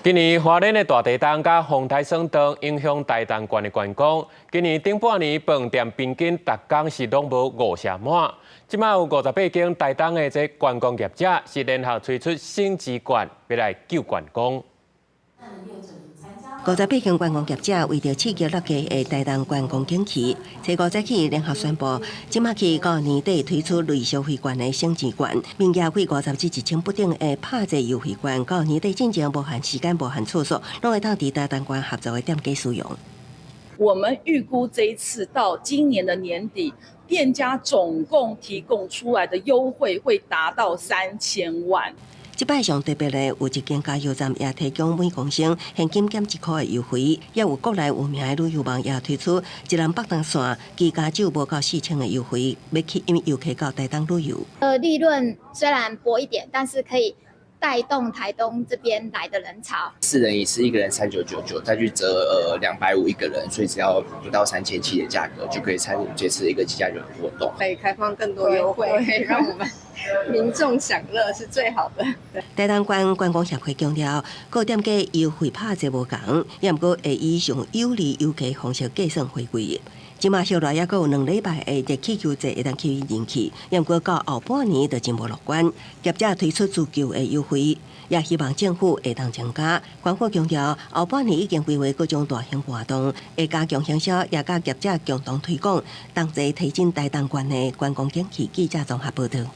今年花蓮的大地動佮風颱霜凍影響台東縣的觀光。今年頂半年飯店平均逐工是攏無五成滿。這馬有58間台東的這觀光業者是聯合推出省錢券，欲來救觀光。58間觀光業者為著刺激落地的台東觀光景氣，初五早起聯合宣布，這馬起到年底推出類消費券的省錢券，面額為50至1000不等的拍折優惠券，到年底進前無限時間、無限次數，攏會當佇台東縣合作的店家使用。我們預估這一次到今年的年底，店家總共提供出來的優惠會達到3000萬。這擺上特別的，有一間加油站也提供每公升現金減1塊的優惠，也有國內有名的旅遊網也推出一人北東線機加酒無到4000的優惠，欲吸引遊客到台東旅遊。利潤雖然薄一點，但是可以帶動台東這邊來的人潮。四人一次，一個人3999，再去折250一個人，所以只要不到3700的價格就可以參與這次一個機加酒的活動。可以開放更多優惠，讓我們民眾享樂是最好的。台東縣觀光協會強調，各店家優惠拍折無仝，也毋過會以上有利遊客方式計算回饋。這馬小來猶閣有2禮拜的熱氣球節會當吸引人氣，也毋過到後半年就真無樂觀。業者推出自救的優惠，也希望政府會當增加。官府強調，後半年已經規劃各種大型活動，會加強行銷，也佮業者共同推廣，同齊提振台東縣的觀光景氣。記者綜合報導。